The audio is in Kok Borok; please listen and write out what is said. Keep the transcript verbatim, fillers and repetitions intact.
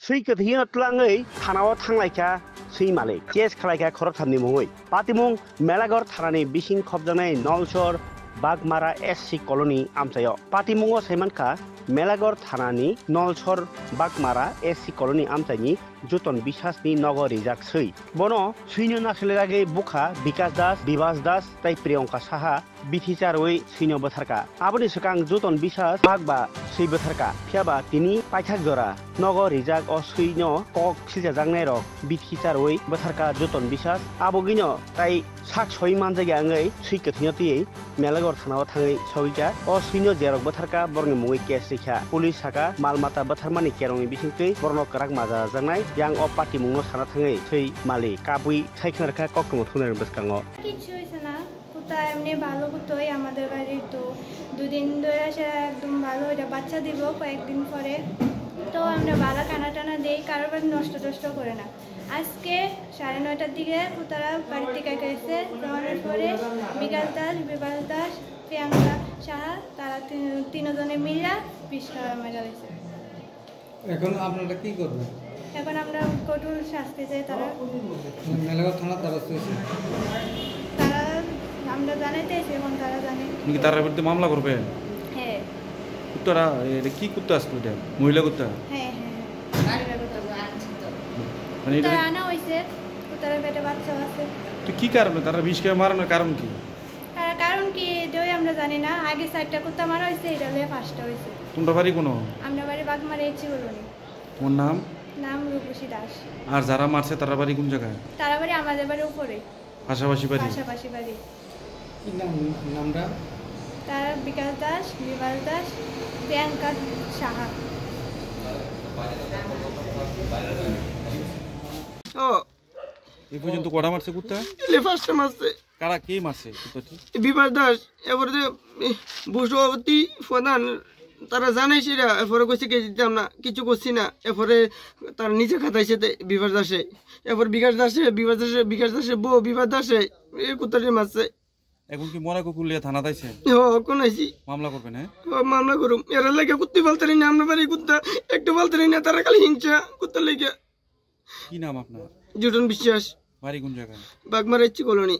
Swi kwthwino twlangwi thanao thanglaikha swi malik, case khalaikha khoroktham ni mungwi. Patimung Melagor thanani bising khopjaknai Nolsor Bagmara S C colony amchaio. Patimungo saimankha Melagor thanani Nolsor Bagmara S C colony amchaini Joton Biswas ni nogo rijak swi. Bono swino nasiliragwi bukha Bikas Das, Bibas Das tei Priyanka Saha bithi charwi swino bwtharka. Aboni swkang Joton Biswas bak ba swi bwtharka. Phiyaba tini paithak jora nogo rijak o swino kok silchajaknairok bithi charwi bwtharka Joton Biswas. Abogwino tai sak soi manjakya wngwi swi kwthwino twiwi Melagor thanao thangwi sogwikha. O swino jerok bwtharka borokni mungwi case rikha. Police saka mal mata bwtharmani kerongni bisingtwi borokno kwrak majajaknai. Yang o patimungno sana thangwi swi mali kabwi sai khna rwkha koktwma thumnairokni bwskango. কিচ্ছু হয়েছে না। কুত্তা এমনি ভালো কুত্তাই আমাদের বাড়ির, তো দুদিন ধরে আসে একদম ভালো, এটা বাচ্চা দিব কয়েকদিন পরে। তো আমরা বালা কানা টানা দেই, কারোর বাড়ি নষ্ট টষ্ট করে না। আজকে সাড়ে নয়টার দিকে কুত্তারা বাড়ি থেকে গেছে, যাওয়ার পরে বিকাশ দাস, বিভাস দাস, প্রিয়াঙ্কা সাহা, তারা তিন তিনজনে মিলে বিষ খাওয়া মারা গেছে। এখন আপনারা কি করবেন? এখন আমরা কঠোর শাস্তি চাই তারা। মেলাঘর থানার দ্বারস্থ হয়েছে। তারা, আমরা জানাইতে এসে এখন তারা জানে। তুমি কি তার বিরুদ্ধে মামলা করবে? হ্যাঁ। কুত্তারা, এটা কি কুত্তা আসলো এটা? মহিলা কুত্তা? হ্যাঁ, হ্যাঁ, হ্যাঁ। মানে এটা তারা আনা হয়েছে, তারা পেটে বাচ্চা আছে। তো কি কারণে তারা বিষ খেয়ে মারানোর কারণ কি? তারা কারণ কি, এটাই আমরা জানি না। আগে চারটা কুত্তা মারা হয়েছে, এটা হলে পাঁচটা হয়েছে। তোমরা বাড়ি কোনো? আমরা বাড়ি বাগমারা এসছি বলুনি। তোমার নাম? নাম রূপসী দাস। আর যারা মারছে তারা বাড়ি কোন জায়গায়? তারা বাড়ি আমাদের বাড়ির উপরে। পাশাপাশি বাড়ি? পাশাপাশি বাড়ি। কি নাম, নামটা? তারা বিকাশ দাস, বিভাস দাস, প্রিয়াঙ্কা সাহা। ও। এই পর্যন্ত কটা মারছে কুত্তা? এলে পাঁচটা মারছে। কারা, কে মারছে কুত্তাটি? বিভাস দাস, এরপরে যে, এ, বসুমতী প্রধান, তারা জানাইছে এরা, এরপরে কইছে কি দিতাম না, কিছু করছি না। এরপরে তার নিজে খাতাইছে তে বিভাস দাসে, এরপর বিকাশ দাসে, বিভাস দাসে, বিকাশ দাসে বউ, বিভাস দাসে, এ কুত্তাটি মারছে। এখন কি মরা কুকুর লিয়ে থানা তাইছে? ও, কোন আইছি? মামলা করবেন, হ্যাঁ? ও, মামলা করুম। এরা লাগে কুত্তি বলতে না, আমরা বাড়ি কুত্তা একটু বলতে না, তারা খালি হিংসা কুত্তা লেগে। কি নাম আপনার? জুটন বিশ্বাস। বাড়ি কোন জায়গায়? বাগমারা ইচ্ছি কলোনি।